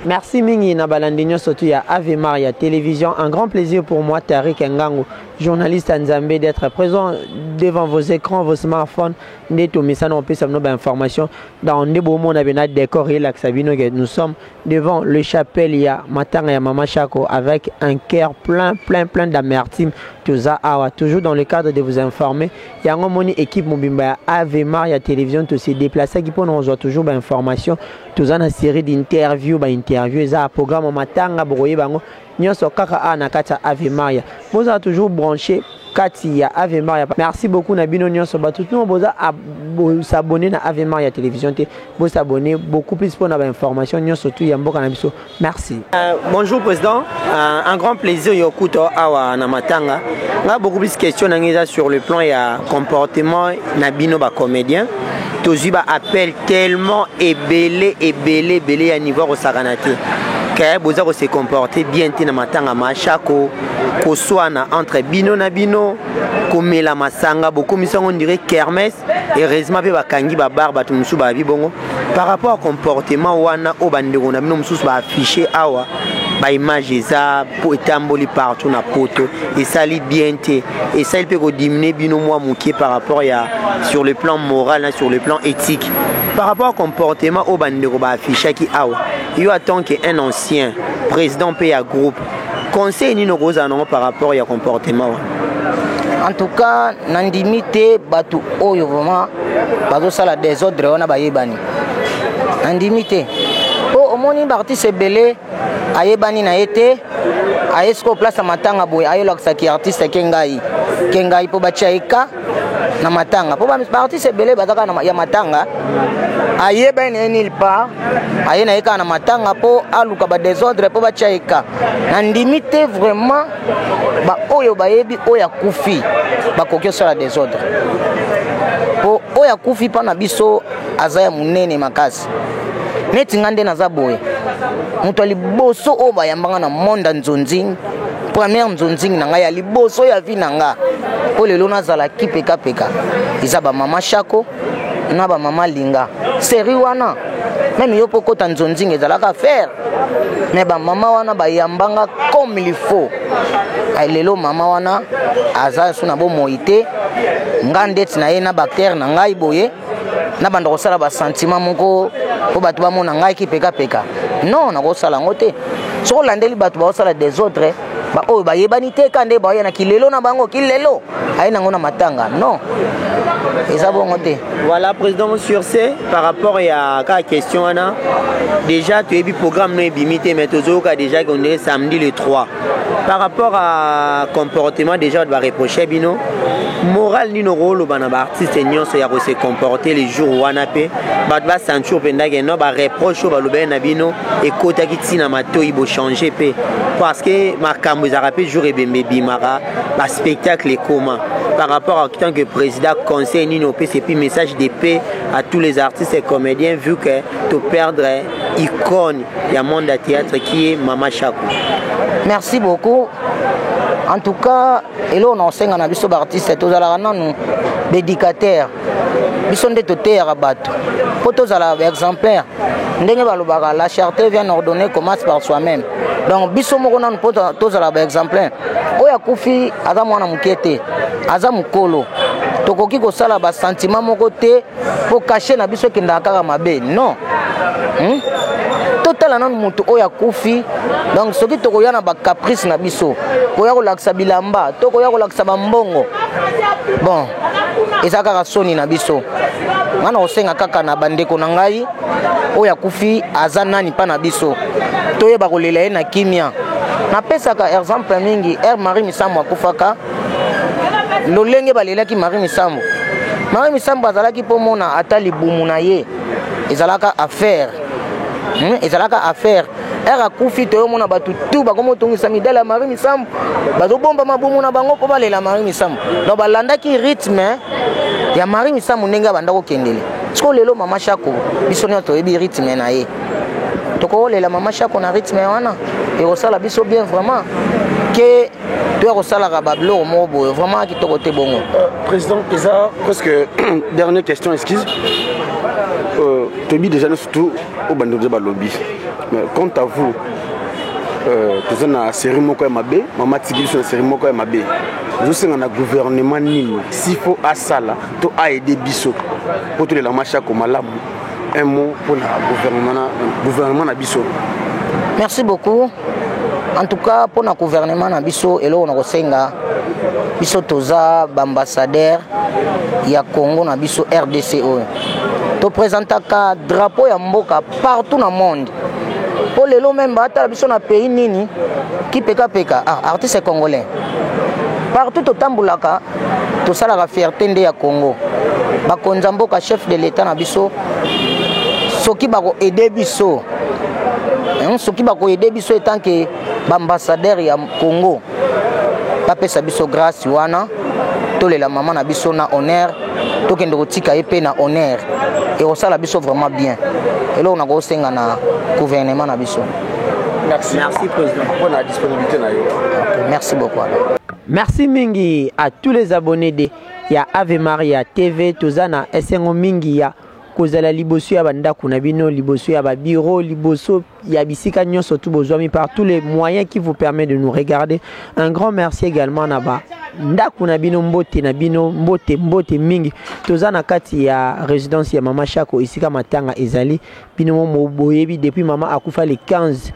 Merci mingi na balandi nyonso tu ya Ave Maria Télévision. Un grand plaisir pour moi, Tariq Ngango, journaliste à Nzambe, d'être présent devant vos écrans, vos smartphones. Nde tomesana opesa bino ba information dans nde bomona bena décor elakisa bino que nous sommes devant le chapelle ya matanga ya Mama Chako avec un cœur plein, plein, plein d'amertume. Toza awa toujours dans le cadre de vous informer. Yango moni équipe mobimba ya Ave Maria Télévision to se déplacer qui pour nous toujours ba information. Toza na série d'interview, ba interview eza programme matanga bokoyeba yango nyonso kaka awa na kati ya Ave Maria. Bozala toujours branché kati ya Ave Maria. Merci beaucoup na bino nyonso bato tino boza s'abonner na Ave Maria Télévision te, bo s'abonner beaucoup plus pour na ba information nyonso tu ya mboka na biso. Merci. Bonjour président, un grand plaisir yokuto awa na matanga. Nga beaucoup plus question na ngeza sur le plan ya comportement na bino ba comédien. Tozwi ba appel tellement ebele ebele ebele ya niveau kosakana te. Ke boza ko se comporter bien te na matanga mashako koswana entre bino na bino komela masanga bokomisi yango ndire kermesse. Heureusement mpe bakangi babar bato mosusu babi bongo par rapport à comportement wana oyo bandeko na bino mosusu baaffiche awa baimage eza po etamboli partout na poto esali bien te, esali mpe kodimine bino mwa moke par rapport ya sur le plan moral na sur le plan éthique par rapport à comportement oyo bandeko baaffichaki awa. Yo en tant que un ancien président mpe ya groupe, conseil nini okozala nango par rapport ya comportement wana? En tout cas, nandimi te bato oyo vraiment bazosala désordre wana bayebani, nandimi te, mpo omoni baartiste ebele ayebani na ye te, aye sikoyo place ya matanga boye, ayolakisaki artiste ke ngai mpo batia ye ka na matanga, mpo baartiste ebele baza kaka ya matanga, ayebani na ye nulle part, aye na ye kaka na matanga mpo aluka badésordre mpo batia ye ka. Nandimi te vraiment baoyo bayebi oyo akufi bakoki osala désordre, mpo oyo akufi mpa na biso aza ya monene makasi. Neti nga nde naza boye, moto ya liboso oyo bayambanga na monde ya nzonzing, première nzonzing na ngai ya liboso ya vie na nga mpo lelo nazala kipekapeka, eza bamama Shako na bamama Linga. Série wana, même yo mpo kota nzonzing ezalaka affaire, mais bamama wana bayambanga comme il faut. Ay, lelo mama wana aza so na bomoi te, nga ndeti na ye na baacteur na ngai boye nabanda kosala basentiment moko mpo bato bamona ngai kipekapeka, non, nakosala yango te. Soki olandeli bato baosala désordre, baoyo bayebani te ka nde baoya na kilelo na bango, kilelo aye nango na matanga, non, eza bongo te. Voilà, président, sur ce, par rapport ya kaka question wana, déjà toyebi programme no ebimi te, mais tozoyoka déjà qu'on est samedi le 3. Par rapport à comportement déjà bato bareproche bino, moral nini okoloba na baartiste nyonso ya kose comporter le jour wana, mpe bato basentir mpendake no bareproche oyo balobaki na bino ekotaki ntina matoi, bochange mpe, parce que makambo ezalaka mpe jour ebembe ebimaka, baspectacle ekoma. Par rapport à tant que président, conseil nini opesa et puis message de paix à tous les artistes et comédiens, vu que to perdre icône ya monde ya théâtre qui est Mama Chako? Merci beaucoup. En tout cas, eloko na osenga na biso baartiste, tozalaka nanu baéducateur, biso nde toteyaka bato mpo tozala baexemplaire. Ndenge balobaka, la charité bien ordonnée commence par soi-même. Donc biso moko nanu mpo tozala baexemplaire. Oyo akufi aza mwana moke te, aza mokolo, tokoki kosala basentiment moko te mpo cachet na biso ekendaka kaka mabe, non, Totala nanu moto oyo akufi. Donc soki tokoya na bacaprice na biso, koya kolakisa bilamba to koya kolakisa bambongo, bon, eza kaka soni na biso. Ngai na kosenga kaka na bandeko na ngai, oyo akufi aza nani mpa na biso, toyeba kolela ye na kimia. Napesaka exemple mingi, r Marie Misambo akufaka, lolenge balelaki Marie Misambo. Marie Misambo azalaki mpo mona ata libumu na ye ezalaka affaire, Ezalaka affaire. Ere akufi, toyomona bato tu bakomi otongisa midele ya Marie Misambo, bazobomba mabumu na bango mpo balela Marie Misambo. Donc balandaki rythme ya Marie Misambo ndenge abanda kokendele. Sikoyo lelo Mama Shako, biso nyonso toyebi rythme na ye, tokokolela Mama Shako na rythme wana, ekosala biso bien vraiment ke toya kosalaka babiloko moko boye vraiment kitoko te bongo. Président, eza presque dernière question, excuse. Toyebi déjà nyonso tout oyo bandeko deja balobi, mais quant à vous, toza na série moko ya mabe. Mama atiki biso na série moko ya mabe. Ozosenga na gouvernement nini s'il faut asala to aide biso mpo tolela Mama Shako malamu? Un mot mpona gouvernement na biso. Merci beaucoup. En tout cas, mpona gouvernement na biso, eloko na kosenga, biso toza baambassadeur ya Congo na biso RDC oyo toprésentaka drapeau ya mboka partout na monde, mpo lelo même baatala biso na pays nini kipekapeka. Ah, artiste congolais, partout totambolaka, tosalaka fierté nde ya Congo. Bakonzi ya mboka, chef de l'État na biso, soki bakoaider biso, soki bakoaider biso en tant que baambassadeur ya Congo, bapesa biso grâce wana, tolela mama na biso na honneur, tokende kotika ye mpe na honneur, ekosala biso vraiment bien. Eloko na kosenga na gouvernement na biso. Merci. Merci, président. Pour la disponibilité na yo. Okay, merci beaucoup alors. Merci mingi à tous les abonnés de ya Ave Maria TV. Toza na esengo mingi ya kozala liboso ya bandako na bino, liboso ya babureau, liboso ya bisika nyonso tu bozwami par tous les moyens qui vous permet de nous regarder. Un grand merci également na ba ndako na bino, mbote na bino, mbote, mbote mingi. Toza na kati ya résidence ya Mama Shako, esika matanga ezali. Bino mo boyebi, depuis mama akufa le 15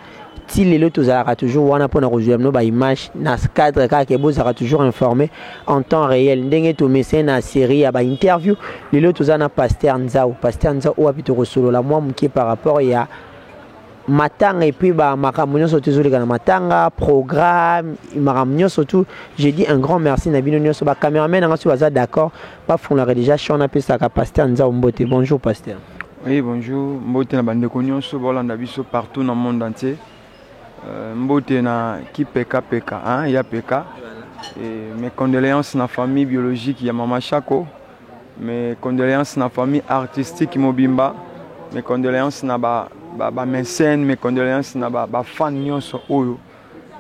ti lelo, tozalaka toujours wana mpona kozwa bino baimage na cadre kaka bozalaka toujours informé en temps réel, ndenge tomesai na série ya bainterview. Lelo toza na pasteur Nzau. Pasteur Nzau oyo api tokosolola mwa moke par rapport ya matanga et puis bamakambo nyonso tozoleka na matanga, programme, makambo nyonso tu. Je dis un grand merci na bino nyonso. Bacameraman nanga soki baza d'accord, bafungolaka déjà champ. Napesaka pasteur Nzau mbote. Bonjour, pasteur. Oui, bonjour. Mbote na bandeko nyonso bolanda biso partout dans le monde entier. Mbote na kipeka peka, hein, ya peka. Et mes condoléances na famille biologique ya Mama Shako. Mes condoléances na famille artistique mobimba. Mes condoléances na ba mécène, mes condoléances na ba fan nyonso oyo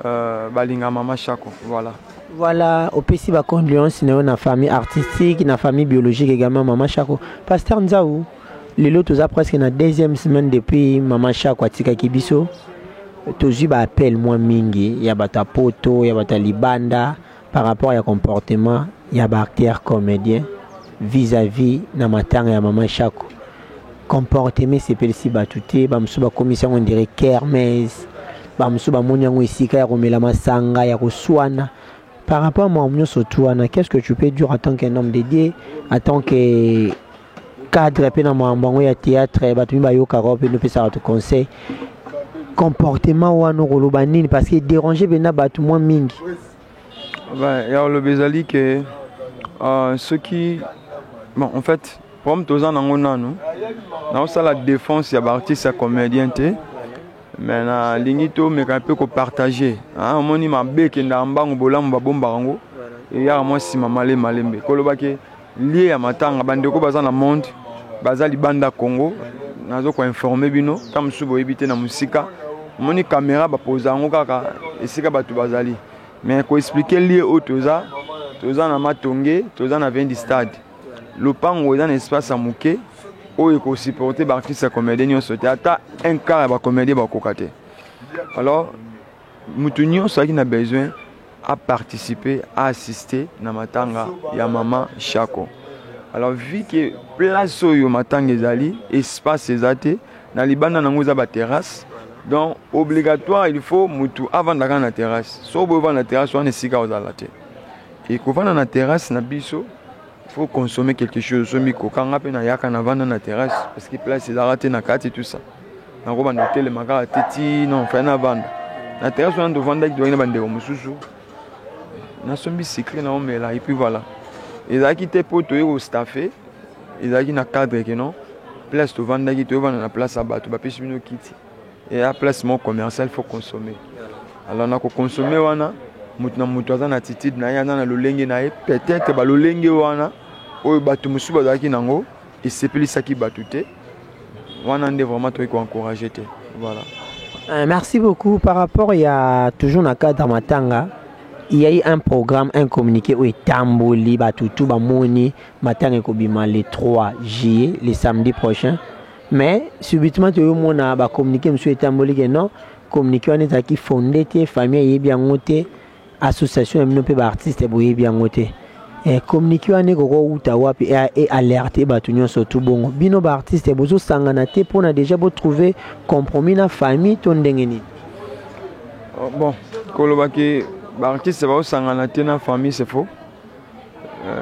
balinga Mama Shako. Voilà. Voilà, opesi ba condoléances na yo na famille artistique, na famille biologique également Mama Shako. Pasteur Nzau, lelo toza presque na deuxième semaine depuis Mama Shako atikaki biso. Tozwi baappel mwa mingi ya bato ya poto, ya bato ya libanda, par rapport ya comportement ya baacteur comédien vis-à-vis na matanga ya Mama Shako. Comportement esepelisi bato te. Bamosusu bakomisi yango ndire kermesse, bamosusu bamoni yango esika ya komela masanga, ya koswana. Par rapport à makambo nyonso tu wana, qu'est ce que tu peux dire en tant qu'un homme de Dieu, en tant que cadre mpe na makambo yango ya théâtre? Bato mi bayokaka mpe nopesaka bato conseil. Comportement wana, okoloba nini? Parce que déranger mpena bato mwa mingi. Ya koloba ezali ke soki, bon, en fait, problème toza nango nanu, naosala défense ya baartiste ya comédien te, mais nalingi tomeka mpe kopartage. Omoni, mabe ekendaka mbangu, bolamu babombaka yango, eyaka mwa nsima malembe malembe. Koloba ke lieu ya matanga, bandeko baza na monde, baza libanda Congo, nazo koinformer bino ta mosusu boyebi te. Na mosika, omoni, caméra bapoza yango kaka esika bato bazali, mais koexpliquer lieu oyo toza, toza na Matonge, toza na vendi stade. Lopango eza na espace ya moke oyo ekosupporter baartiste ya comédien nyonso te, ata un quart ya bacomédien bakoka te. Alors moto nyonso azalaki na besoin aparticiper, aassister na matanga ya Mama Shako. Alors, vu que place oyo matanga ezali, espace eza te, na libanda nango eza baterrasse, donc obligatoire il faut motu avanda kaka na terrasse. So boye ovanda na terrasse wana, esika ozala te, ekovanda na terrasse na biso, faut consommer quelque chose. Somi kokanga mpe nayaka navanda na terrasse parce que place ezalaka te na kati, tout ça. Nakobanda kotelema kaka te ti non fai navanda na terrasse wana. Tovandaki, toyaki na bandeko mosusu, nasombi sucré na omela et puis voilà. Ezalaki te mpo toye kostaffer, ezalaki na cadre ke non, place tovandaki, toyovanda na place ya bato bapesi bino kiti, eya place moko commercial, faut consommer. Alors na kokonsommer wana, moto na moto aza na attitude na ye, aza na lolenge na ye. Peut-être balolenge wana oyo bato mosusu bazalaki nango esepelisaki bato te. Wana nde vraiment toyei koencourager te. Voilà. Merci beaucoup. Par rapport ya toujours na cadre matanga, Il y a eu un programme, un communiqué oyo etamboli, bato tout bamoni matanga ekobima le 3 juillet, le samedi prochain. Mais subitement toyomona bacommuniqué mosusu etamboli ke non, communiqué wana ezalaki fondé te, famille eyebi yango te, association ya bino mpe baartiste boyebi yango te. Communiqué wana ekoki kouta wapi e alerte bato nyonso tu bongo? Bino baartiste bozosangana te mpona déjà botrouve compromis na famille to ndenge nini? Oh, bon, kolobaki baartiste baosangana te na famille, c'est faux.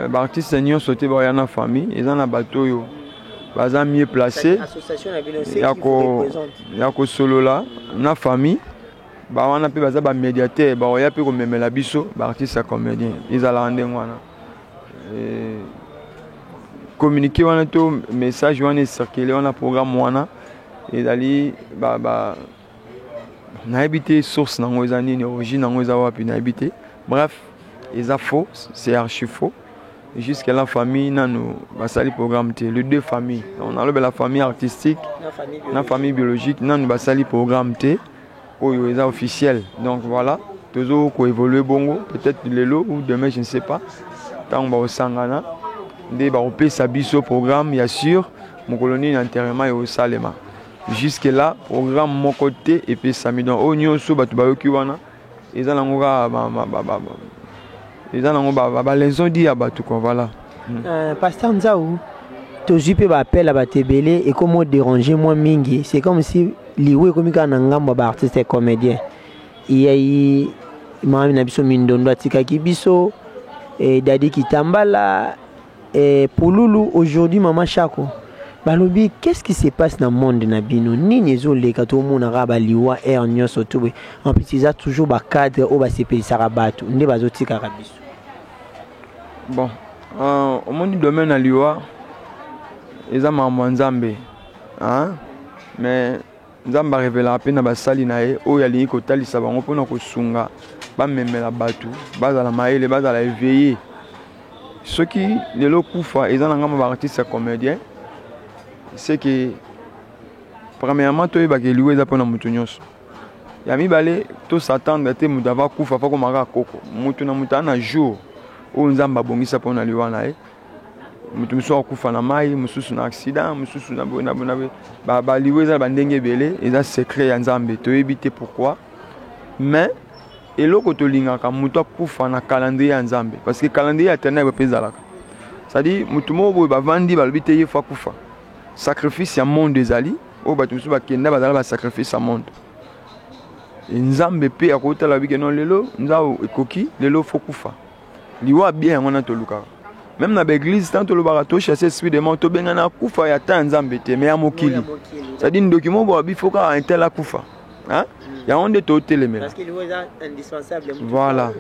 Baartiste nyonso te baoya na famille. Eza na bato oyo baza mieux placé ya kosolola na famille. Bawana mpe baza bamédiateur, baoya mpe komemela biso baartiste ya comédien. Ezalaka ndenge wana. Communiqué wana to message wana ecircule wana, programme wana ezali ba nayebi te source nango eza nini, origine nango eza wapi, nayebi te. Bref, eza faux, c'est archi faux. Jusque la famille nanu basali programme te. Les deux familles, on alobela famille artistique na famille biologique, nanu basali programme te oyo eza officiel. Donc voilà, tozo koévolue bongo. Peut-être lelo ou demain, je ne sais pas, ntango bakosangana nde bakopesa biso programme ya sûr mokolo nini enterrement ekosalema. Jusque là, programme moko te epesami. Donc oyo nyonso bato bayoki wana, eza nango kaka, eza nango balaison di ya bato, quoi, voilà. Pasteur Nzau, tozwi mpe baappel ya bato ebele, ekomi odérange mwa mingi. C'est comme si liwa ekomi kaka na ngambo ya baartiste comédien. Eyai mami na biso Mindondo atikaki biso, Dadi Kitambala, Pululu, aujourd'hui Mama Shako. Balobi, qu'est-ce qui se passe na monde na bino? Nini ezoleka? Tomonaka baliwa aire nyonso to boye. En plus, eza toujours bacadre oyo basepelisaka bato nde bazotikaka biso. Bon, omoni, domaine ya liwa eza makambo ya Nzambe, hein? Mais Nzambe arevelaka mpe na basali na ye oyo alingi kotalisa bango mpona kosunga, bamemela bato, bazala mayele, bazala éveillé. Soki lelo kufa eza na ngambo baartiste ya comédien, c'est que premièrement toyebaka liwa eza mpona moto nyonso. Ya mibale, tos'attendre te moto ava kufa fa komaka koko. Moto na moto aza na jour oyo Nzambe abongisa mpona liwa na ye. Moto mosusu akufa na mai, mosusu na accident, mosusu na boye na boye na boye. Baliwa eza na bandenge ebele, eza secret ya Nzambe, toyebi te pourquoi. Mais eloko tolingaka, moto akufa na calendrier ya Nzambe, parce que calendrier ya ténèbre mpe ezalaka. C'est-à-dire moto moko boye bavandi, balobi te ye fo akufa. Sacrifice ya monde ezali oyo bato mosusu bakenda, bazala basacrifice ya monde. Nzambe mpe akotala bike no, lelo Nzambe ekoki, lelo fo kufa. Liwa bien, yango wana tolukaka même na baeglise. Tant tolobaka tochasse esprit de mort, tobengana akufa ya ta ya Nzambe te, mais ya mokili. C'est-à-dire ndoki moko boye abi fo kaka un tel akufa, yango nde totelemela. Voilà,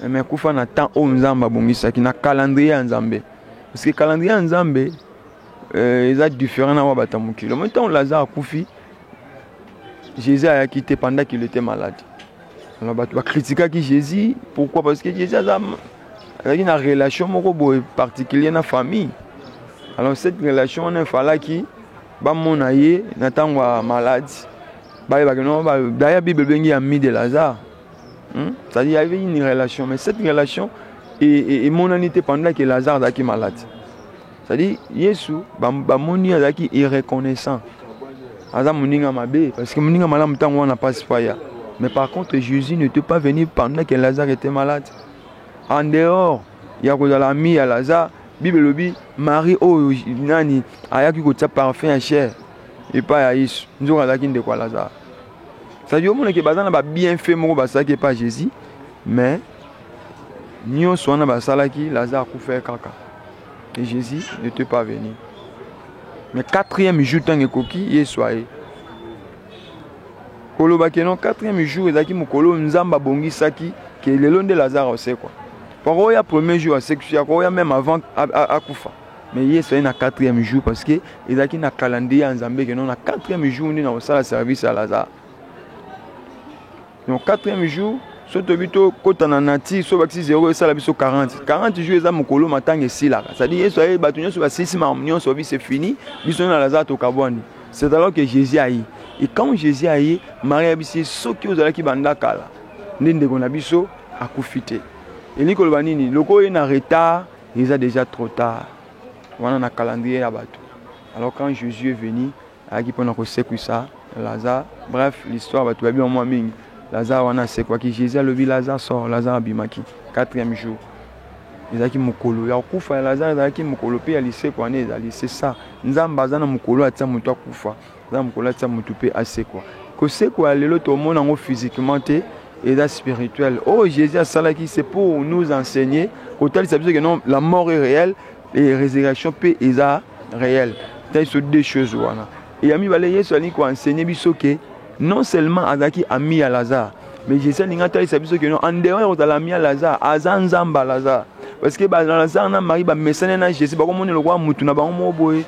mais kufa na temps oyo Nzambe abongisaki na calendrier ya Nzambe, parce que calendrier ya Nzambe eza différent na wa bato ya mokili. Omoi, ntango Lazare akufi, Jésus ayaki te pendant qu'il était malade. Alors bato bacritiquaki Jésus. Pourquoi? Parce que Jésus aza azalaki na relation moko boye particulier na famille. Alors cette relation wana, efalaki bamona ye na ntango ya malade, bayebaki no. D'ailleurs, Bible ebengi ami de Lazare, C'est-à-dire il y avait une relation, mais cette relation emonani te pendant que Lazare azalaki malade. C'est-à-dire Yesu bamoni azalaki irreconnaissant, aza moninga mabe, parce que moninga malamu ntango wana pasi pa ya. Mais par contre, Jésus n'était pas venu pendant que Lazare était malade. En dehors ya kozala ami ya Lazare, Bible elobi Marie oyo nani ayaki kotia parfum ya cher epai ya Yesu, nzoka azalaki ndeko ya Lazare. C'est-à-dire omonake baza na babienfait moko basalaki epai ya Jésus, mais nyonso wana basalaki, Lazare akufa kaka et Jésus n'était pas venu. Mais quatrième jour, ntango ekoki, Yesu aye. Kolobaki no, quatrième jour ezalaki mokolo oyo Nzambe abongisaki ke lelo nde Lazare asekwa. Pako oya premier jour asekisi, akoya même avant akufa. Mais Yesu aye na quatrième jour parce que ezalaki na calendrier ya Nzambe ke no, na quatrième jour nde na kosala service ya Lazare. Donc quatrième jour, so toyebi tokɔta na nature, so bakisi 0, esala biso 40. 40 jours eza mokolo matanga esilaka. C'est-à-dire Yesu aye, bato nyonso basilisi makambo nyonso, babi c'est fini, biso na Lazare tokabwani. C'est alors que Jésus aye. Et quand Jésus aye, Marie ayebisi ye: soki ozalaki banda kala, nde ndeko na biso. Akufi te. Elingi koloba nini? Lokola oye na retard, eza déjà trop tard. Wana na calendrier ya bato. Alors quand Jésus est venu, ayaki mpona kosekwisa Lazare. Bref, l'histoire bato bayebi mwa mingi. Lazare wana asekwaki. Jésus alobi Lazare sort, Lazare abimaki. Quatrième jour. Ezalaki mokolo ya kokufa ya Lazare, ezalaki mokolo mpe ya lisekwa wana ezali. C'est ça. Nzambe aza na mokolo atia moto akufa, aza na mokolo atia moto mpe asekwa. Kosekwa ya lelo tomona yango physiquement te, eza spirituel. Oyo Jésus asalaki, c'est pour nous enseigner, kotalisa biso que non, la mort est réelle et résurrection mpe eza réelle. Talisa deux choses wana. Ya mibale, Yesu alingi koenseigner biso ke non seulement azalaki ami ya Lazare, mais Jésus alingi atalisa biso ke non, en dehors ya kozala ami ya Lazare, aza Nzambe ya Lazare. Parce que Lazare na Marie bamesane na Jésus, bakomoni lokola mutu na bango moko boye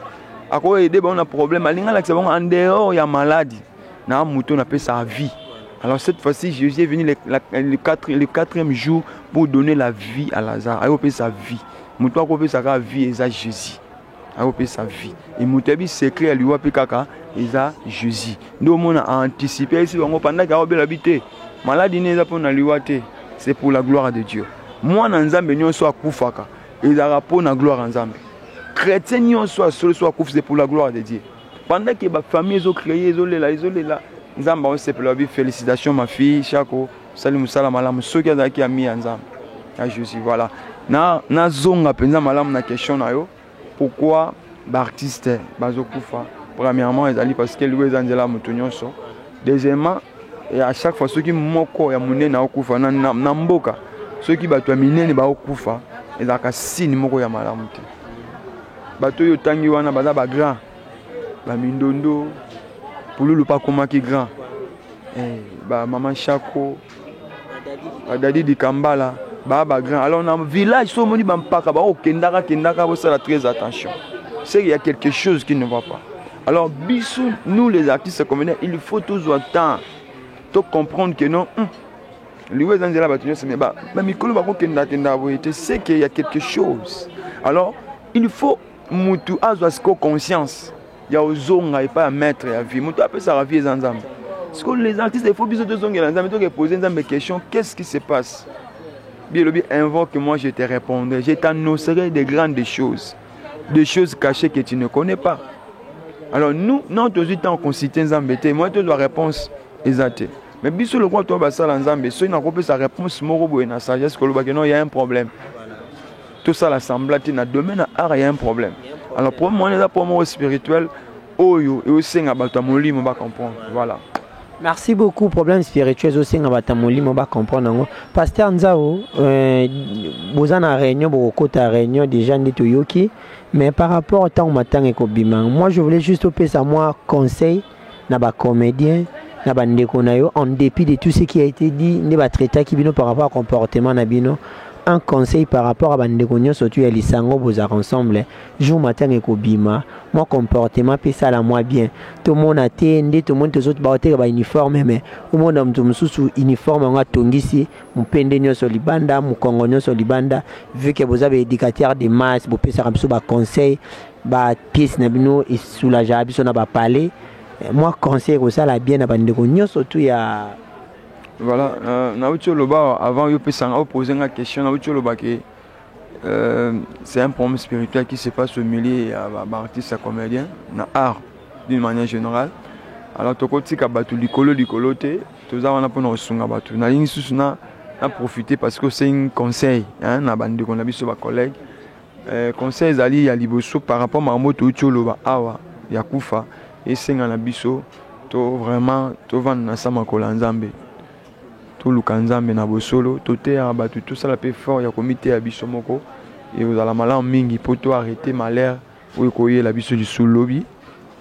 akoaider bango na problème. Alingi alakisa bango en dehors ya maladie na moto napesaka vie. Alors cette fois-ci, Jésus est venu le quatrième jour pour donner la vie à Lazare. Ayopesa vie. Moto akopesaka vie eza Jésus. Akopesa vie. Et moto ayebi secret ya liwa mpe kaka eza Jésus. Nde omona aanticipe ayesi bango pendant ke aobela bi te. Maladie ne eza mpona liwa te. C'est pour la gloire de Dieu. Mwana Nzambe nyonso akufaka ezalaka mpona gloire ya Nzambe. Chrétien nyonso asolo so akufi, c'est pour la gloire de Dieu. Pendant que bafamille ezocréer, ezolela, ezolela, Nzambe aosepela, babi félicitation ma fille Chako, osali mosala malamu. Soki azalaki ami ya Nzambe ya Jésus. Voilà, nazonga mpenza malamu na question na yo. Pourquoi baartiste bazokufa? Premièrement, ezali parce que liwa eza nzela ya moto nyonso. Deuxièmement, et à chaque fois soki moko ya monene akokufa na mboka, soki bato ya minene bakokufa, ezalaka signe moko ya malamu te. Bato oyo otangi wana baza bagrand, bamindondo, Pululu mpe akomaki grand, bamama Chako, badadi Dikambala, baa bagrand. Alors na village, so omoni bampaka bakokendaka kendaka, bosala très attention, c'est qu'il y a quelque chose qui ne va pas. Alors biso, nous les artistes comédiens, il faut tozwa temps to comprendre que non, liwa eza nzela bato nyonso, mais bamikolo bakokendakendaka boye te, c'est qu'il y a quelque chose. Alors il faut mutu azwa siko conscience ya ozonga epai ya maître ya vie. Moto apesaka vie eza Nzambe. Siko les artistes, il faut biso tozongela Nzambe, tokepose Nzambe question: qu'est-ce qui se passe? Bi elobi: invoque moi, je te répondrai, je t'annoncerai de grandes choses, des choses cachées que tu ne connais pas. Alors nous non, tozwi temps consulter Nzambe te, moi tozwa réponse eza te. Mais biso lokola to basala Nzambe, soki nakopesa réponse moko boye na sagesse, kolobaki non, y a un problème. Tosala semblant te, na domaine ya art y a un problème. Alors problème wana eza problème moko spirituel oyo eosenga bato ya molimo bacomprendre. Voilà. Merci beaucoup. Problème spirituel ezosenga bato ya molimo bacomprendre yango. Pasteur Nzao, boza na réunion, bokokota réunion déjà nde toyoki, mais par rapport ntango matanga ekobima, moi je voulais juste opesa mwa conseil na bacomédien, na bandeko na yo, en dépit de tout ce qui a été dit, nde batraitaki bino par rapport à comportement na bino, un conseil par rapport à bandeko nyonso tu ya lisango bozalaka ensemble. Jour matanga ekobima, mwa comportement mpe esala mwa bien. Tomona te nde tomoni baoteka bauniforme, mais omona moto mosusu uniforme yango atongisi mopende nyonso libanda, mokongo nyonso libanda. Vu que boza baéducateur de masse, bopesaka biso baconseil, bapièce na bino esoulageaka biso na bapalais, mwa conseil kosala bien na bandeko nyonso tu ya Voilà, nauti oloba avant yo opesanga opose nga question, nauti oloba ke c'est un problème spirituel qui se passe au milieu ya baartiste ya comédien, na art d'une manière générale. Alors tokotika bato likolo likolo te, toza wana mpona kosunga bato. Nalingi susu na profiter parce que osengi conseil, hein, na bandeko na biso bacollègue. Conseil ezali ya liboso par rapport makambo touti oloba awa ya kufa, esenga na biso to vraiment tovanda na sa makolo ya Nzambe, toluka Nzambe na bosolo, toteyaka bato, tosala mpe fort ya komiteya biso moko. Ekozala malamu mingi mpo to arrêter malheur oyo ekoyela biso lisusu lobi.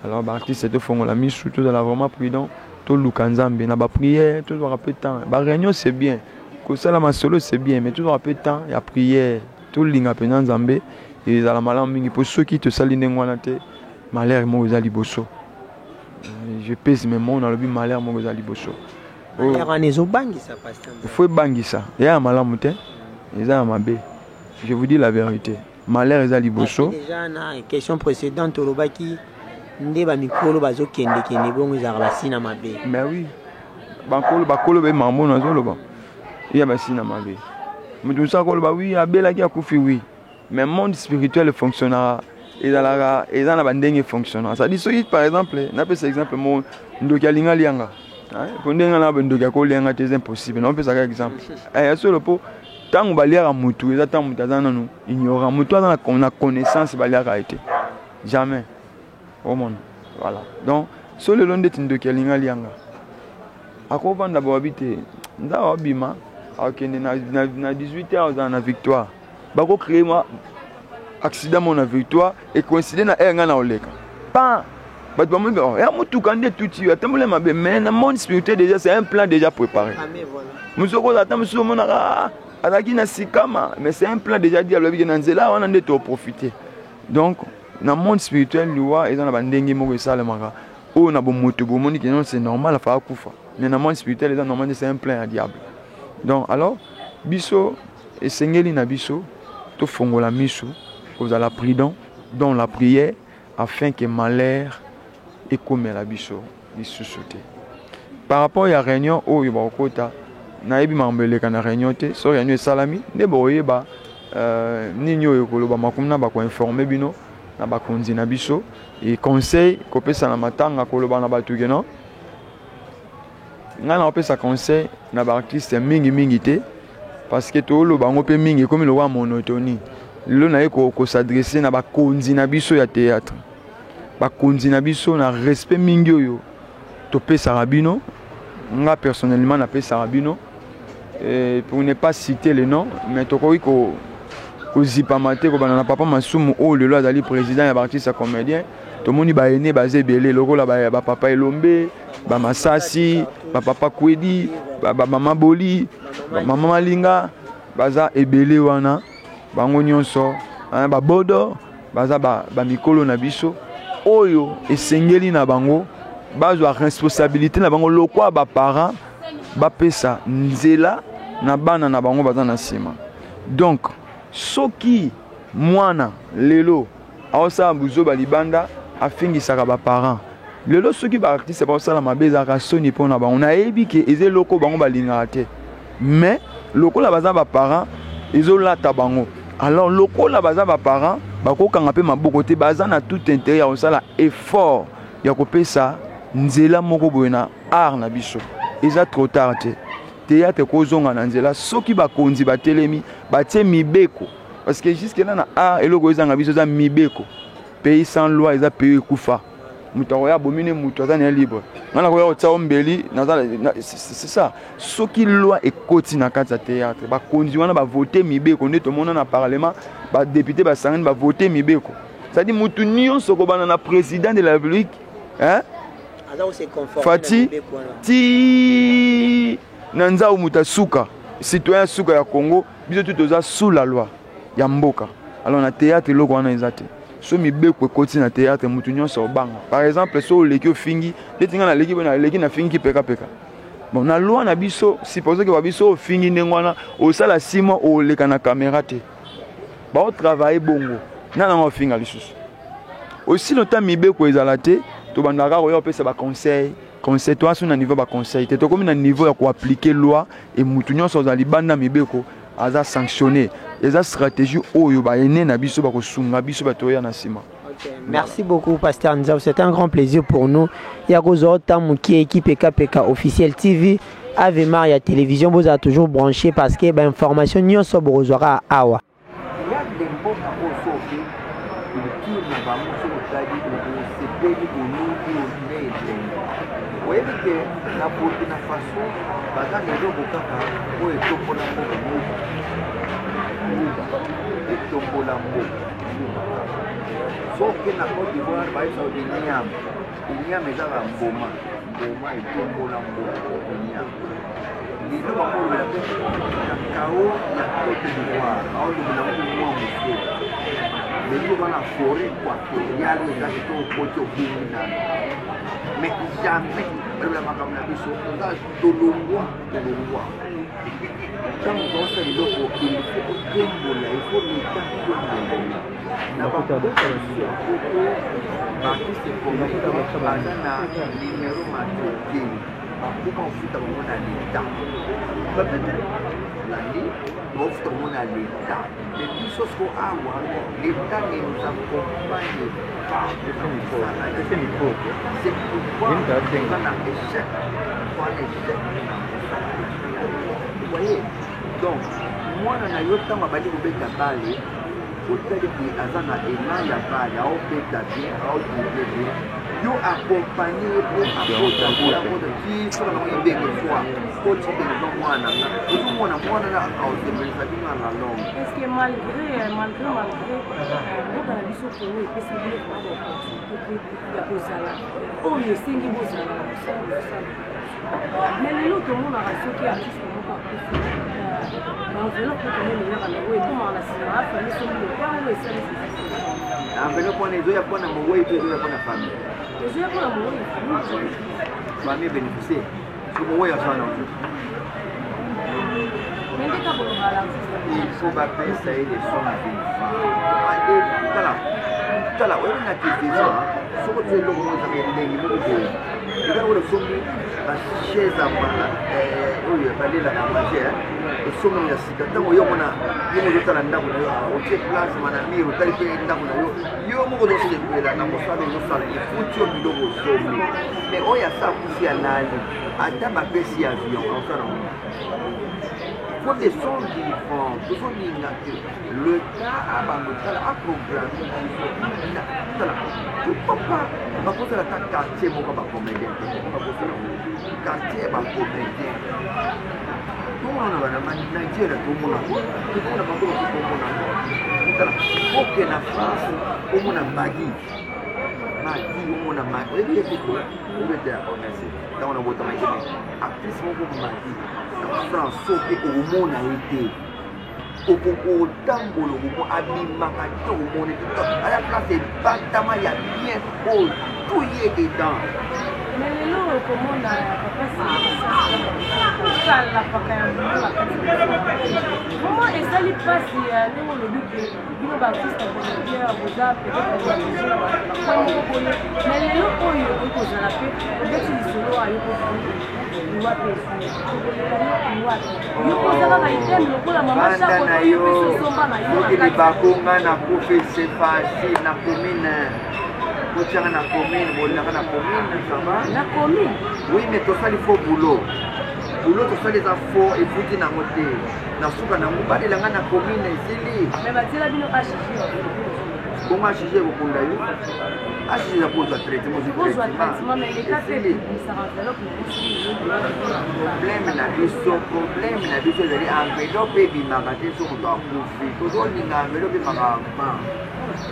Alors baartiste, tofongola misu, tozala vraiment prudent, toluka Nzambe na baprière, tozwaka mpe temps. Baréunion c'est bien, kosala masolo c'est bien, mais tozwaka mpe temps ya prière, tolinga mpenza Nzambe, ezala malamu mingi. Mpo soki tosali ndenge wana te, malheur moko eza liboso. Je pèse mes mots, nalobi malheur moko eza liboso. Wana ezobangisa, pasteur. Faut ebangisa, eza ya malamu te, eza ya mabe. Je vous dis la vérité, malheur eza liboso. Déjà na question précédente olobaki nde bamikolo bazokendekende bongo, ezalaka basina mabe. Mais oui, bakolo, bakolo be mambo nazoloba. Eya basina mabe. Moto mosusu akoloba oui, abelaki akufi oui. Mais monde spirituel fonctionnera ezalaka eza na bandenge fonctionnera. C'est-à-dire soki par exemple, napesa exemple moko, ndoki alinga lianga. Po ndenge na ndoki akolianga te, eza impossible. Napesaka exemple. Ya solo po ntango baliaka motu eza ntango moto aza nanu ignorant, motu aza na connaissance baliaka ye te. Jamais. Omona. Voilà. Donc so lelo ndeti ndoki alinga lianga. Akovanda bawabi te. Nzaka abima akende na 18 heures ozala na victoire. Bako créer moi accident mon na victoire et coïncider na heure nga na oleka. Pan bato bamoni oh, ya motuka nde tuti atamboli mabe, mais na monde spirituel déjà c'est un plan déjà préparé. Mosusu okozala ata mosusu omonaka azalaki na sikama, mais c'est un plan déjà dit alobi ke na nzela wana nde toprofite. Donc na monde spirituel liwa eza na bandenge moko esalemaka oyo na bomoto bomoni ke non, c'est normal afa akufa, mais na monde spirituel eza normal, c'est un plan ya diable. Donc alors biso esengeli na biso tofongola miso, kozala prudent dans la prière afin que malheur ekomela biso lisusu te. Par rapport ya réunion oyo bakokota, nayebi makambo eleka na réunion te. So réunion esalami nde bokoyeba nini oyo koloba makomi na bakoinforme bino na bakonzi na biso. E conseil kopesa na matanga, koloba na bato ke non, ngai nakopesa conseil na baartiste mingimingi te, parce que toloba yango mpe mingi ekomi lokola monotonie. Lelo naye kos'adresser na bakonzi na biso ya théâtre, bakonzi na biso na respect mingi oyo topesaka bino, nga personnellement napesaka bino, pour ne pas citer le nom, mais tokoki kozipama te kobanda na papa Masumu oyo lelo azali président ya baartiste ya comédien. Tomoni baene baza ebele lokola bapapa Elombe, bamasasi, bapapa Kwedi, bamama Boli, bamama Malinga, baza ebele wana. Bango nyonso babodo baza bamikolo na biso oyo esengeli na bango bazwa responsabilité na bango lokwa baparent, bapesa nzela na bana na bango baza na nsima. Donc soki mwana lelo aosala buzoba libanda, afingisaka baparent, lelo soki baartiste baosala mabe, ezalaka soni mpona bango. Nayebi ke eza eloko bango balingaka te, mais lokola baza baparent, ezolata bango. Alors lokola baza baparent, bakokanga mpe maboko te. Baza na tout intérêt ya kosala effort ya kopesa nzela moko boye na art na biso. Eza trop tard te. Théâtre kozonga na nzela soki bakonzi batelemi, batie mibeko, parce que jusque là na art eloko ezanga biso eza mibeko. Pays sans loi eza pays ekufa. Moto akoya abomini moto, aza na ye libre. Nga nakoya kotia o mbeli, c'est ça. Soki loi ekoti na kati ya théâtre, bakonzi wana bavote mibeko nde tomona na parlement, badéputé basangani, bavote mibeko, c'est-à-dire motu nyonso kobanda na président de la République, hein? Fati ti na nzau, moto asuka, citoyen asuka ya Congo, biso tu toza sous la loi ya mboka. Alors na théâtre eloko wana eza te. So mibeko ekoti na théâtre, motu nyonso obanga. Par exemple so oleki ofingi, neti ngai naleki boye, naleki nafingi pekapeka, bon, na loi na biso, suppose ke babiso ofingi ndenge wana, osala 6 mois oleka na caméra te. Baotravaille bongo na nango ofinga lisusu aussi longtemps mibeko ezala te. Tobandaka koya kopesa baconseil conseil, toa so na niveau baconseil te, tokomi na niveau ya koappliquer loi e mutu nyonso azala libanda mibeko aza sanctionné. Eza stratégie oyo baene na biso bakosunga biso bato oya na nsima. Okay, merci beaucoup, Pasteur Nzau. C'est un grand plaisir pour nous. Yakozo Tamuki, équipe KPK officiel TV, Ave Maria Télévision, vous êtes toujours branché parce que ben, information nyonso bozwaka awa. Yande mboka oyo, soki culture na bango, soki otali, osepeli, oluki nde elengi. Oyebi ke na Burkina Faso baza na eloko kaka oyo etombola mboka, nguba. Nguba etombola mboka, nguba. Soki na Côte d'Ivoire, bayebisa igname. Igname ezaka mboma, mboma etombola mboka, igname. Lelo bakolobela mpe cacao ya Côte d'Ivoire, baolobela ngo mwa moke. Lelo bana forêt équatoriale eza kitoko, okoti obungi nano, mais jamais balobela makambo na biso. Toza tolongwa, tolongwa. Ntango tozosala eloko, il faut otombola, il faut leta tombola. Na bamboka mosusu ya poto, baartiste comédien baza na numéro matricule. Bakoma kofuta bango na leta landi, bakofuta bango na leta. Mais biso siko awa, leta ne nous accompagne pas. C'est pourquoi toza na échec, toza échec na mosala. Vous voyez? Donc mwana na yo, ntango abandi kobeta balle, otali ke aza na élan ya balle, aobeta bien, aodribler bien, yo accompagne ye po akota akota ti soka nango ibenge fois koti ibenge fa mwana nga ozomona mwana na aosepelisa bino à la longue. Est ce que malgré mboka na biso Congo epesi bino vraiment baopportunité te ya kozala oyo esengi bozala na mosala bozosala, mais lelo tomonaka soki artiste moko akufi, baenveloppe komona eyaka nango, ekomaka na nsima ya famille, soki lopango esali. Enveloppe wana ezoya mpona mowei to ezoya mpona famille? Ezoya mpona mowei, famille. Famille bénéficie so mowei azwa nango. Mais nde kaka koloba l'artiste. Il faut bapesa ye leçon vivant. Tala, tala, oyebi na télévision, soki otie eloko moko ezaka elengi moko boye, eza lokola osombi bachaise oyo balelaka manger, osombi ya sika. Ntango yo mona yo moko ozotala ndako na yo, otie place na mur, otali mpe ndako na yo, yo moko ozosepela na mosala ozosala, efuti yo biloko osombi. Mais oyo asa akufi, alali, ata bapesi avion, akosala ngo. Faut des sons vivants. Tozolinga ke l'État abanda otala aprogramme biso. Tala, pourquoi pas bakosala ata quartier moko ya bacomédien te? Bakosala quartier ya bacomédien, tomona bana Nigeria, tomona, tomona bango, tomona. Tala, oke na France, omona Magi, Magi, omona Magi, oyebi ye teko, oyebi ete ya merci. Ntango na botama ekeme actrice moko Magi na France, soki okomona ye te, okotambola, okomo abimaka te, okomona te, aya place ebatama ya bien oyo tout ye dedans. Mais lelo okomona papa osalapaka ya momo kati, vraiment esali mpasi ya ndenge olobi ke bino baartiste comédien boza peut-être moko boye. Mais lelo oyo okoki kozala mpe obeti lisolo ayo, liwa mpe tokolela yo wapi? Yo mpo oza kaka item lokola mama. Vanda na yo. Osomba na yo. Soki libaku nga nakufi, c'est facile, na commune, botianga na commune, bolingaka na commune, ça va. Na commune. Oui, mais tosali faux boulot. Boulot tosali eza faux, efuti nango te. Na suka nango balelanga na commune, esili. Mais batiela bino hg. Bongo hg ekokunda yo? Hg eza kozwa traitement. Ozwa traitement, mais leta mpe ebimisaka enveloppe na biso. Problème na biso ezali enveloppe ebimaka te. So moto akufi, tozolinga enveloppe ebimaka avant.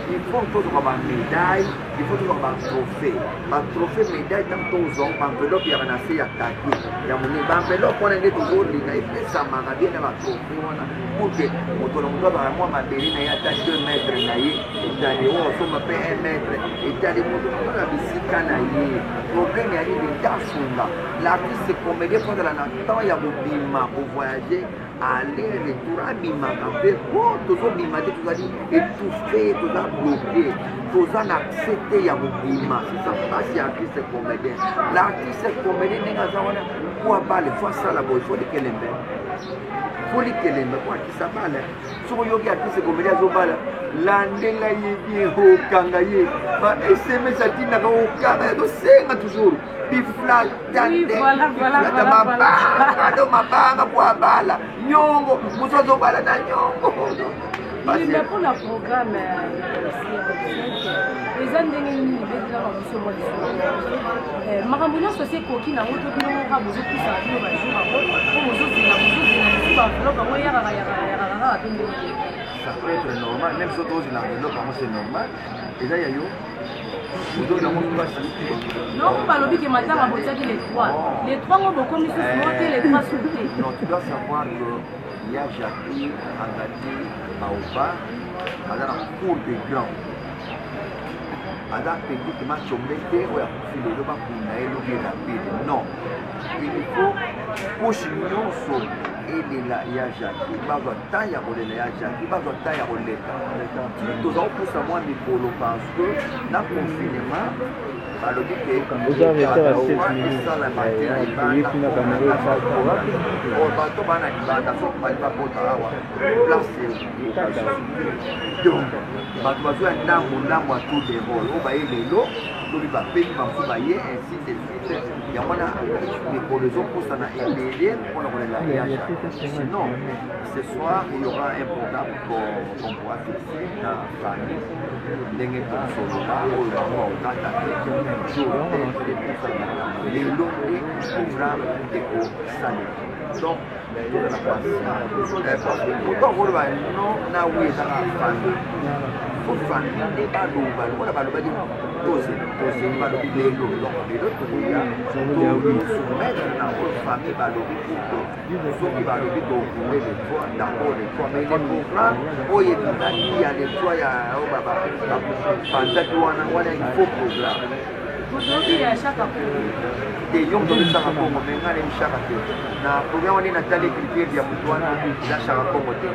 Il faut tozwaka bamédaille, il faut tozwaka batrophée, batrophée, médaille. Ntango tozwa baenveloppe yaka na se ya kaki ya monene, baenveloppe wana nde tozolinga epesamaka bien na batrophée wana, pour que moto na moto azala mwa mabele na ye, ata 2 mètre na ye etali, oyo osomba mpe 1 mètre etali, moto na moto na bisika na ye. Problème ya nini? Tasunga l'artiste comédien, faut azala na temps ya kobima, kovoyage aller retour, abimaka mpe po tozobima te, tozali étouffé, toza bloqué, toza na accès te ya kobima. C'est ça mpasi ya artiste comédien. L'artiste comédien ndenge aza wana, po abale, faut asala boye, faut likelembe, faut likelembe po artiste abale. Soki oyoki artiste comédien azobala, landela ye bien, okanga ye ba SMS atindaka, okanga ye, azosenga toujours biflata te, mabanga do mabanga po abala, nyongo mosu azobala na nyongo. Mais mpona programme eza ndenge nini? Betelaka biso mwa lisolo, makambo nyonso esi ekoki nango to bino moko bozopusaka bino bajour yango po bozozela, bozozela mosu baenveloppe yango eyakaka yakaka yakaka kaka mpe ndenge? Ça peut être normal, même soki ozela enveloppe yango, c'est normal, eza ya yo, ozongi yango mpasi. Non, balobi ke matanga botiaki les trois, les trois ngo bokomi susu mo te, les trois sur te. Non, tu dois savoir que ya Jacqui azali baoba, aza na cour de grand, aza public macombe te. Oyo akufi lelo, bakunda ye lobi rapide? Non, il faut couche nyonso. elela ya Jackie, bazwa temps ya kolela ya Jackie, bazwa temps ya koleka. Ti toza kopusa mwa mikolo parce que na confinement balobi ke esalama te libanda, bato bana libanda soki bali bakota awa place. Donc bato bazwa ndambo ndambo ya tour de rôle oyo baye lelo, lobi bapemi, bamosusu baye, ainsi de suite. Yango wana mikolo ezopusana ebele mpona kolela ya. Sinon, ce soir il y aura un programme qu'on pourra fixer na famille, ndenge tosolola oyo bango bakokata te jour te. Lelo nde programme ekosalema. Donc tozala patient, parce que moto akoloba non na oui, ezaka famille. Faut famille nde baloba lokola balobaki tozeli, tozeli, balobi lelo. Donc lelo tokoya tosoumettre na oyo famille balobi, pour que soki balobi tokourne le 3, d'accord, le 3. Mais le programme oyo ebimaki ya le 3 ya oyo bapanzaki wana, wana il faut programme. Tozoki ya Chaka Kongo. Te, yo moto obisaka Kongo, mais ngai nayebi Chaka te. Na programme wana, natali écriture ya moto wana, eza Chaka Kongo te,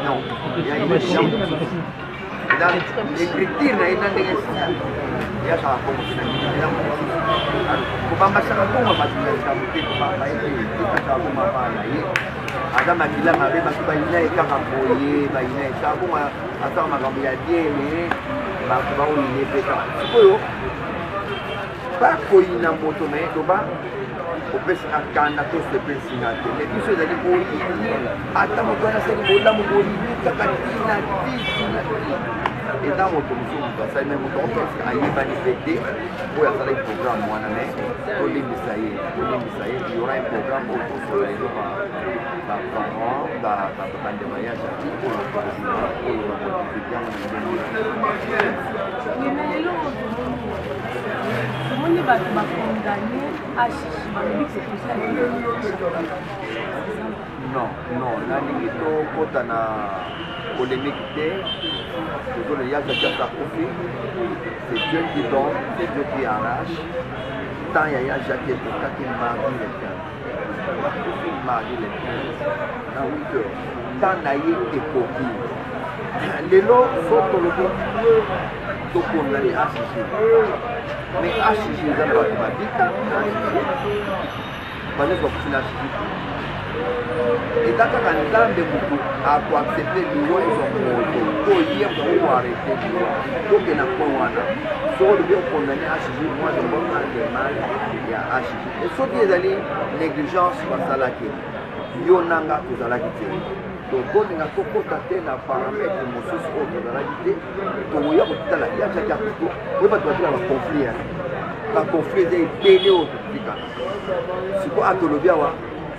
non, ya eza écriture na ye na ndenge ya Chaka Kongo te. Eza moto kobamba Chaka Kongo, bato ya likambo te, kobamba ye te. Tika Chaka Kongo abana ye, aza makila mabe, bato bayina ye kaka boye, bayina ye. Chaka Kongo asala makambo ya bien, mais bato baoyine mpe kaka. Sikoyo bakoyina moto, mais loba opesinga kanda to sepesinga te. Mais biso ezali boyini, ata moto wana asali bolamu, boyini kaka tina ti tina ti. Eza moto mosusu, moto asali, mais moto yango ayebani mpe te oyo asalaki programme wana. Mais tolimbisa ye, tolimbisa ye. Il y aura un programme oyo tosala lelo, baparent, bandeko ya Jackie, oyo tokobima, oyo bakodifike yango na ndenge. Oui, mais lelo tomoni bato bakondamne HG, balobi que c'est Non, non, nalingi tokɔta na polémique te. Tozolo ya Jackie asa akufi, c'est Dieu qui donne, c'est Dieu qui arrache. Temps ya ya Jackie ekokaki mardi le 15, akufi mardi le 15 na 8 heures. Temps na ye ekoki. Lelo so tolobi tokondamne HG, mais HG eza na bato babika na HG, banyonso bakufi na HG. Eza kaka Nzambe motu akoaccepte liwa ezwa moto to ye moto akokoarrêter liwa. Toke na point wana, soki olobi okondamne HG, moi je vois pas de mal ya HG. Et soki ezali négligence basalaki, yo nanga tozalaki te, tokolinga tokota te na paramètre mosusu oyo tozalaki te. Tokoya kotala ya Jackie akuto oyo bato batela baconflit, baconflit eza ebele oyo totikala sikoyo. Atolobi awa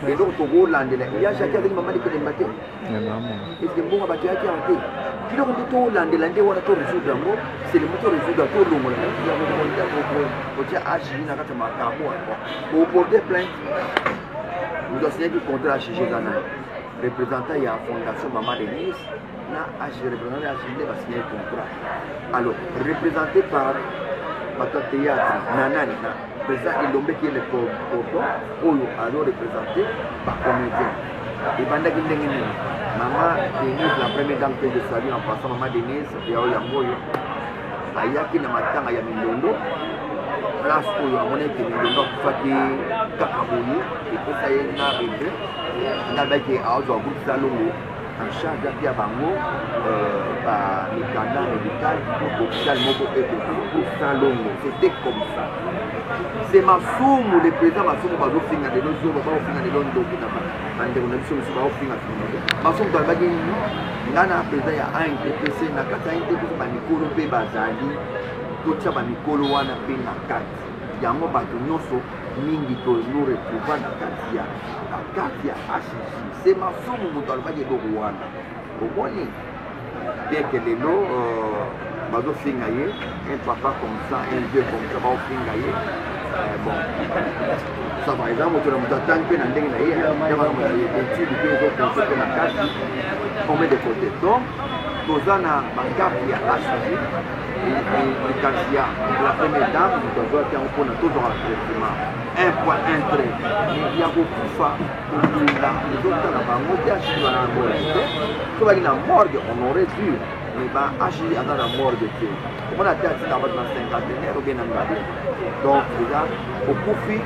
eloko tokolandela, ya Jackie azali mama likelemba te, eske mbongo bato yaki awa te. Biloko nde tolandela nde wana, to résoudre yango selemo, to résoudre, tolongola kotia HG na kati ya makambo, oporte plainte. Moto asignaki contrat HG eza nani? Représentant ya Fondation Mama Denise na HG, représentant ya HG nde basignaki contrat. Alors représenté par bato ya théâtre na nani? Na président Elombe qui est le cordon oyo azo représente bacomédien. Ebandaki ndenge nini? Mama Denise, la première dame que je salue en passant, mama Denise ya oyo, yango oyo ayaki na matanga ya Mindondo, place oyo amoni ete Mindondo akufaki kaka boye, epesa ye na regret. Nalobaki azwa groupe Salongo en charge, apia bango bamikanda médical pour hôpital moko ekokoma pour Salongo. C'était comme ça. C'est Masumu, le président Masumu. Bazofinga lelo zoba, baofinga lelo ndoki na bandeko na biso mosusu, baofinga finga Masumu. Tolobaki non, nga na président ya ANTPC. Na kati ya ANTPC bamikolo mpe bazali, totia bamikolo wana mpe na kati yango. Bato nyonso mingi tonu retrouva na kati ya bakarte ya HG. Se Masumu moto alobaki eloko wana. Omoni bien que lelo bazofinga ye, un papa comme ça, un vieux comme ça, baofinga ye. Bon, ça va, eza moto na moto atangi mpe na ndenge na ye, étude mpe ezokonse mpe na kati, on met de côté. Donc toza na bakarte ya HG. Likanisi ya la première dame, moto azwaki yango mpona tozwaka traitement un point un trait ya kokufa kobunda ezotala bango te. Ashili bana na morgue te, so baki na morgue, on aurait dû, mais ba ashili aza na morgue te, omona te atinda bato na cinquantenaire obie na ngadi. Donc eza okufi,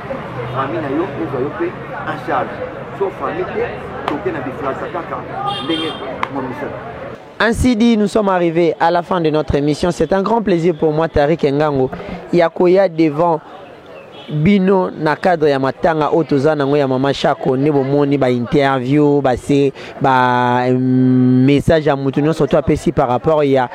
famille na yo ezwa yo mpe en charge, so famille te, toke na biflasa kaka ndenge momisana. Ainsi dit, nous sommes arrivés à la fin de notre émission. C'est un grand plaisir pour moi, Tariq Ngango, Yakoya devant bino na cadre ya matanga oyo toza nango ya mama Shako. Nde bomoni ba interview, base ba message ya motu nyonso to apesi par rapport ya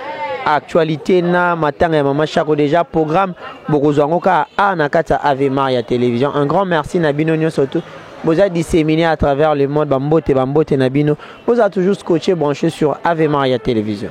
actualité na matanga ya mama Shako. Déjà programme bokozwa yango kaka a na kati ya Avemar ya télévision. Un grand merci na bino nyonso to boza disséminé à travers le monde. Bambote, bambote na bino. Boza toujours scotché, branché sur Ave Maria Télévision.